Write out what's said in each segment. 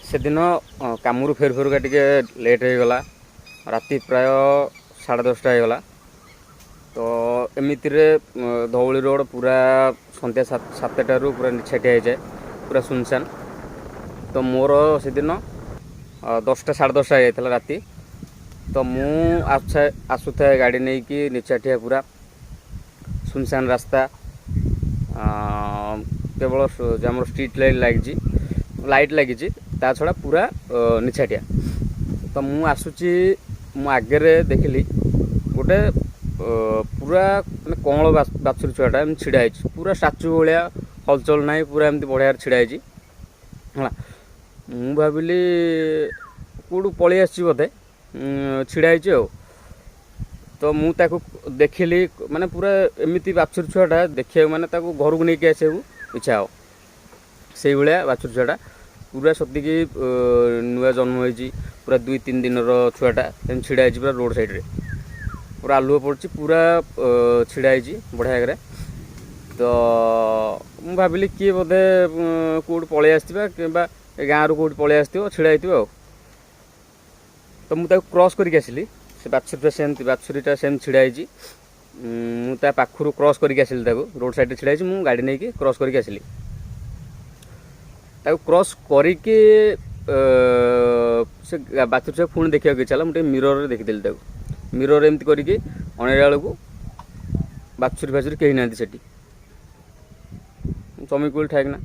ସେଦିନ କାମରୁ ଫେରୁ ଫେରୁକା ଟିକେ ଲେଟ୍ ହେଇଗଲା। ରାତି ପ୍ରାୟ 10:30 ହେଇଗଲା। ତ ଏମିତିରେ ଧଉଳି ରୋଡ଼ ପୁରା ସନ୍ଧ୍ୟା 7ଟାରୁ ପୁରା ନିଛାଟିଆ ହେଇଯାଏ, ପୁରା ସୁନସାନ। ତ ମୋର ସେଦିନ 10ଟା 10:30 ହେଇଯାଇଥିଲା ରାତି। ତ ମୁଁ ଆସୁଥାଏ ଗାଡ଼ି ନେଇକି, ନିଛାଟିଆ ପୁରା ସୁନସାନ ରାସ୍ତା, କେବଳ ଯେଉଁ ଆମର ଷ୍ଟ୍ରିଟ୍ ଲାଇଟ୍ ଲାଗିଛି, ଲାଇଟ୍ ଲାଗିଛି, ତା ଛଡ଼ା ପୁରା ନିଛାଟିଆ। ତ ମୁଁ ଆସୁଛି, ମୁଁ ଆଗରେ ଦେଖିଲି ଗୋଟେ ପୁରା ମାନେ କଅଁଳ ବାଛୁରୀ ଛୁଆଟା ଏମିତି ଛିଡ଼ା ହେଇଛି, ପୁରା ଷ୍ଟାଚୁ ଭଳିଆ, ହଲଚଲ ନାହିଁ, ପୁରା ଏମିତି ବଢ଼ିଆରେ ଛିଡ଼ା ହେଇଛି ହେଲା। ମୁଁ ଭାବିଲି କେଉଁଠୁ ପଳେଇ ଆସିଛି ବୋଧେ, ଛିଡ଼ା ହେଇଛି ଆଉ। ତ ମୁଁ ତାକୁ ଦେଖିଲି, ମାନେ ପୁରା ଏମିତି ବାଛୁରୀ ଛୁଆଟା ଦେଖିବାକୁ, ମାନେ ତାକୁ ଘରକୁ ନେଇକି ଆସିବାକୁ ଇଚ୍ଛା ହେବ, ସେଇଭଳିଆ ବାଛୁରୀ ଛୁଆଟା। ପୁରା ସତିକି ନୂଆ ଜନ୍ମ ହେଇଛି, ପୁରା 2-3 ଦିନର ଛୁଆଟା ଏମିତି ଛିଡ଼ା ହେଇଛି ପୁରା ରୋଡ଼ ସାଇଡ଼ରେ। ପୁରା ଆଲୁଅ ପଡ଼ୁଛି, ପୁରା ଛିଡ଼ା ହେଇଛି ବଢ଼ିଆ ଜାଗାରେ। ତ ମୁଁ ଭାବିଲି କିଏ ବୋଧେ କେଉଁଠୁ ପଳେଇ ଆସିଥିବା କିମ୍ବା ଏ ଗାଁରୁ କେଉଁଠି ପଳେଇ ଆସିଥିବ, ଛିଡ଼ା ହେଇଥିବ ଆଉ। ତ ମୁଁ ତାକୁ କ୍ରସ୍ କରିକି ଆସିଲି। ସେ ବାଛୁରୀଟା ସେମିତି, ବାଛୁରୀଟା ସେମିତି ଛିଡ଼ା ହେଇଛି। ମୁଁ ତା ପାଖରୁ କ୍ରସ୍ କରିକି ଆସିଲି ତାକୁ। ରୋଡ଼ ସାଇଡ଼ରେ ଛିଡ଼ା ହେଇଛି, ମୁଁ ଗାଡ଼ି ନେଇକି କ୍ରସ୍ କରିକି ଆସିଲି ତାକୁ। କ୍ରସ୍ କରିକି ସେ ବାଛୁରୀ ଛୁଆ ପୁଣି ଦେଖିବାକୁ ଇଚ୍ଛା ହେଲା। ମୁଁ ଟିକେ ମିରରରେ ଦେଖିଦେଲି ତାକୁ। ମିରର ଏମିତି କରିକି ଅଣେଇଲା ବେଳକୁ ବାଛୁରୀ ଫାଛୁରୀ କେହି ନାହାନ୍ତି ସେଠି। ମୁଁ ଚମକି ପଡ଼ିଲି ଠାଇକିନା।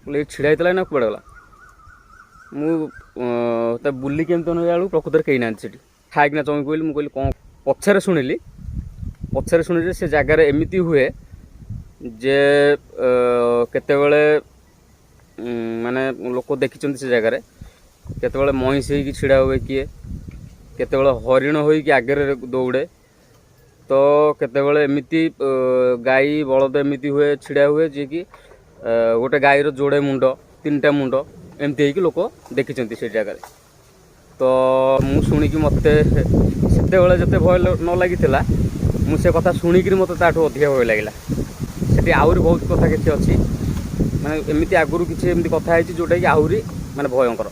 କହିଲି, ଏଇଠି ଛିଡ଼ା ହେଇଥିଲା ନା କୁଆଡ଼େ ଗଲା? ମୁଁ ତା ବୁଲିକି ଏମିତି ଅନେଇଲା ବେଳକୁ ପ୍ରକୃତରେ କେହି ନାହାନ୍ତି ସେଠି। ଠାଇକିନା ଚମକି ପଡ଼ିଲି। ମୁଁ କହିଲି, କ'ଣ? ପଛରେ ଶୁଣିଲି ସେ ଜାଗାରେ ଏମିତି ହୁଏ ଯେ କେତେବେଳେ ମାନେ ଲୋକ ଦେଖିଛନ୍ତି ସେ ଜାଗାରେ କେତେବେଳେ ମଇଁଷି ହେଇକି ଛିଡ଼ା ହୁଏ କିଏ, କେତେବେଳେ ହରିଣ ହୋଇକି ଆଗରେ ଦୌଡ଼େ, ତ କେତେବେଳେ ଏମିତି ଗାଈ ବଳଦ ଏମିତି ହୁଏ, ଛିଡ଼ା ହୁଏ, ଯିଏକି ଗୋଟେ ଗାଈର ଯୋଡ଼େ ମୁଣ୍ଡ, ତିନିଟା ମୁଣ୍ଡ ଏମିତି ହେଇକି ଲୋକ ଦେଖିଛନ୍ତି ସେ ଜାଗାରେ। ତ ମୁଁ ଶୁଣିକି ମୋତେ ସେତେବେଳେ ଯେତେ ଭୟ ନ ଲାଗିଥିଲା, ମୁଁ ସେ କଥା ଶୁଣିକିରି ମୋତେ ତାଠୁ ଅଧିକା ଭୟ ଲାଗିଲା। ସେଠି ଆହୁରି ବହୁତ କଥା କିଛି ଅଛି, ମାନେ ଏମିତି ଆଗରୁ କିଛି ଏମିତି କଥା ହେଇଛି ଯେଉଁଟାକି ଆହୁରି ମାନେ ଭୟଙ୍କର।